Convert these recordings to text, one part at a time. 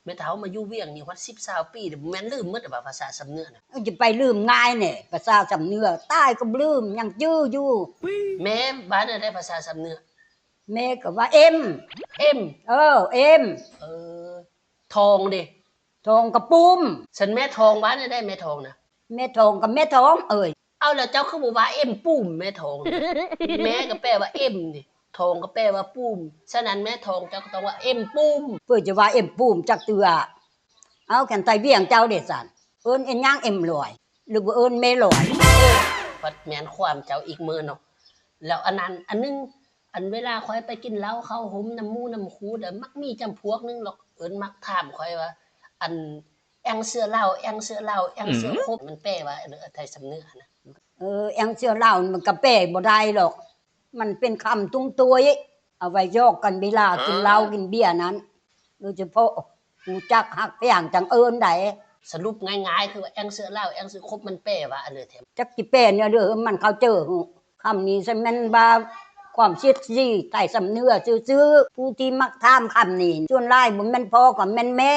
ແມ່ເຖົ້າມາຢູ່ວຽງນີ້ຮອດສິບຊາວປີແລ້ວ ບໍ່ແມ່ນລືມໝົດບໍ່ພາສາຊຳເໜືອນະ? ເອີ ຈະໄປລືມງ່າຍແດ່ ພາສາຊຳເໜືອ ຕາຍກໍບໍ່ລືມ ຍັງຈື່ຢູ່. ແມ່ວ່າແນວໃດພາສາຊຳເໜືອ? ແມ່ກໍວ່າເອັມ. ເອັມ? ເອີ ເອັມ. ເອີ ທອງເດ? ທອງກໍປຸ້ມ. ຊັ້ນແມ່ທອງວ່າແນວໃດ ແມ່ທອງນະ? ແມ່ທອງກໍແມ່ທອງເອີຍ. ເອົ້າ ແລ້ວເຈົ້າຄືບໍ່ວ່າເອັມປຸ້ມ ແມ່ທອງ? ແມ່ກໍແປວ່າເອັມເດ ທອງກໍແປວ່າປຸ້ມ. ສະນັ້ນແມ່ທອງເຈົ້າກໍຕ້ອງວ່າເອັມປຸ້ມ. ເພິ່ນຈະວ່າເອັມປຸ້ມຈັກເທື່ອ. ເອົ້າ ຄັນໄທວຽງເຈົ້າເດຊັ້ນ ເອີ້ນເອັນຫຍັງ ເອັມລອຍ ຫຼືບໍ່ເອີ້ນແມ່ລອຍ? ເອີ ພັດແມ່ນຄວາມເຈົ້າອີກມື້ເນາະ. ແລ້ວອັນນັ້ນ ອັນໜຶ່ງ ອັນເວລາຂ້ອຍໄປກິນເຫຼົ້າເຂົ້າໂຮມນຳໝູ່ນຳຄູ່ ແລ້ວມັກມີຈຳພວກໜຶ່ງລອກ ເອີ້ນມັກຖາມຂ້ອຍວ່າ ອັນ ແອງເສືອເຫຼົ້າ ແອງເສືອເຫຼົ້າ ແອງເສືອ ອືມ ຄົບ ມັນແປວ່າ ອັນ ໄທສຳເໜືອຫັ້ນນະ? ເອີ ແອງເສືອເຫຼົ້າມັນກໍແປບໍ່ໄດ້ດອກ ມັນເປັນຄຳຕຸ້ງຕົວຍ ເອົາໄວ້ຢອກກັນເວລາກິນເຫຼົ້າ ເອີ ກິນເບຍນັ້ນ ໂດຍສະເພາະຮູ້ຈັກຮັກພຽງຈັ່ງເອີ້ນໃດ. ສະຫຼຸບງ່າຍໆ ຄືວ່າແອງເສືອເຫຼົ້າ ແອງເສືອຄົບ ມັນແປວ່າອັນເດີແທ້? ຈັກຊິແປແນວເດີ ມັນເຂົ້າເຈີ ຄຳນີ້ຊັ້ນແມ່ນວ່າຄວາມເຊັກຊີໄທສຳເໜືອຊື່ໆ. ຜູ້ທີ່ມັກຖາມຄຳນີ້ ສ່ວນຫຼາຍບໍ່ແມ່ນພໍ່ກໍແມ່ນແມ່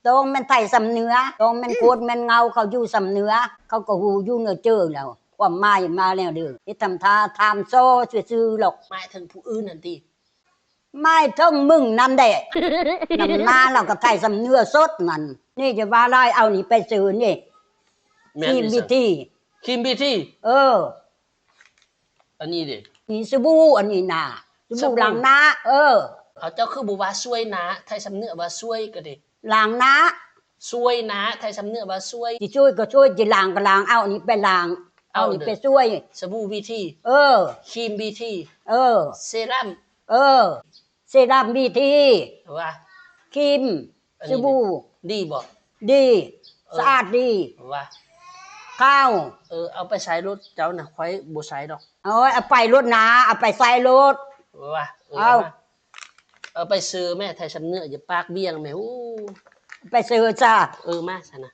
ຕ້ອງແມ່ນໄທສຳເໜືອ ຕ້ອງແມ່ນໂຄດແມ່ນເງົາ ເຂົາຢູ່ສຳເໜືອ ເຂົາກໍຮູ້ຢູ່ເໜືອເຈີແລ້ວ ຄວາມໝາຍມາແລ້ວເດີ ເຮັດທຳທ່າຖາມສໍ່ຊື່ໆດອກ. ໝາຍເຖິງຜູ້ອື່ນຫັ້ນຕິ? ໝາຍເຖິງມຶງນຳແດ່ ນຳໜ້າລາວກໍໄທສຳເໜືອສົດນັ້ນ. ນີ້ຈະວ່າຫຼາຍ ເອົານີ້ໄປຊື້ນີ້ ແມ່ນ ຄຣີມ ນີ້ ບີ ທີ ຄຣີມ ບີ ທີ ເອີ ອັນນີ້ເດ? ມີສະບູ ອັນນີ້ນາ ສະ ສະບູ ບູລ້າງໜ້າ ເອີ. ເອົາ ເຈົ້າຄືບໍ່ວ່າຊ່ວຍໜ້າ ໄທສຳເໜືອວ່າຊ່ວຍກໍເດ? ລ້າງໜ້າ ຊ່ວຍໜ້າ ໄທສຳເໜືອວ່າຊ່ວຍ. ຊິຊ່ວຍກໍຊ່ວຍ ຊິລ້າງກໍລ້າງ ເອົາອັນນີ້ໄປລ້າງ ເອົາອັນນີ້ໄປຊ່ວຍ. ສະບູ ບີ ທີ ເອີ ຄຣີມ ບີ ທີ ເອີ ເຊຣັມ ເອີ ເຊຣັມ ບີ ທີ ວ່າ ຄຣີມ ອັນນີ້ ສະບູ ດີບໍ່? ດີ ເອີ ສະອາດດີ ວ່າ ຂາວ. ເອີ ເອົາໄປໃຊ້ໂລດເຈົ້ານະ ຂ້ອຍບໍ່ໃຊ້ດອກ. ໂອ້ຍ ເອົາໄປໂລດນາ ເອົາໄປໃຊ້ໂລດ ວ່າ ເອີ ເອົາ ເອົາໄປຊື້ແມ້ ໄທສຳເໜືອ ຢ່າປາກບ້ຽງແມ້. ໂອ້ ໄປຊື້ຊະ. ເອີ ມາຊັ້ນນະ.